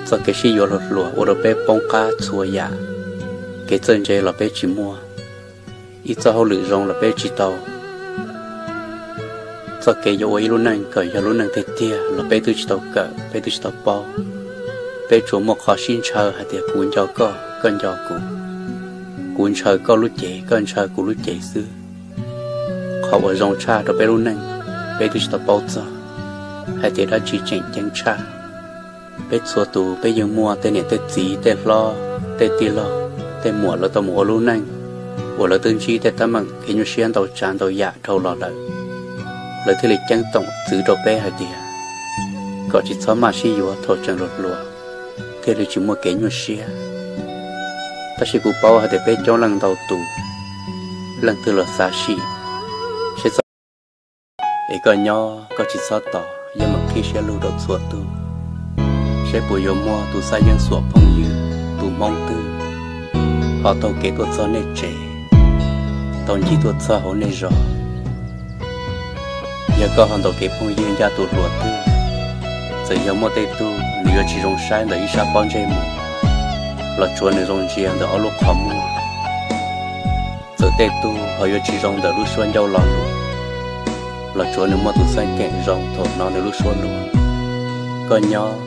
Txoj kev sib yuav hluas hluas ua rau peb poob qab txhua yam. Kev txawj ntse los peb tsis muaj, ib txoj hauj lwm zoo los peb tsis tau, txoj kev yuav ua ib lub neej kom yog lub neej tiag tiag los peb twb tsis tau kawm, peb twb tsis tau paub. Peb tsuas muaj qhov sib ntshaw hais tias kuv nco koj, koj nco kuv, kuv ntshaw koj lub cev, koj ntshaw kuv lub cev xwb. Qhov uas zoo tshaj rau peb lub neej, peb twb tsis tau paub txog hais tias dab tsi tseem ceeb tshaj. Peb txhua tus peb yeej muaj tej niam tej txiv, tej hlob, tej tij laug, tej muam lawv tau mus ua lub neej uas lawv twb ntsib tej teeb meem kev nyuaj siab ntau tsav ntau yam dhau los lawm, lawv thiaj li ceeb toom txwv rau peb hais tias kom tsis txhob maj sib yuav thaum tseem hluas hluas, thiaj li tsis muaj kev nyuaj siab. Tab sis kuv paub hais tias peb coob leej ntau tus, leej twg los xav sim seb txoj es koj nyob koj tsis txhob tos yeej meem qhib siab lug rau txhua tus, seb puas yuav muaj tus xav yeej xuam phooj ywg, tus hmoob twg ho taug kev tuaj txog nej tsev, tau ncig tuaj txog hauv nej zos. Yog koj ho ntaus kev phooj ywg ncaj tus hluas twg, txawm yog muaj tej tug nws yuav tsis zoo saib ntawm ib sab pob ntseg mus, los tsuav nws zoo ntsia ntawm ob lub qhov muag. Txawm tej tug ho yuav tsis zoo ntawm lub suab ncauj lo lus, los tsuav nws muaj tus xeeb ceem zoo thaum hnov nws lub suab luag. Koj nyob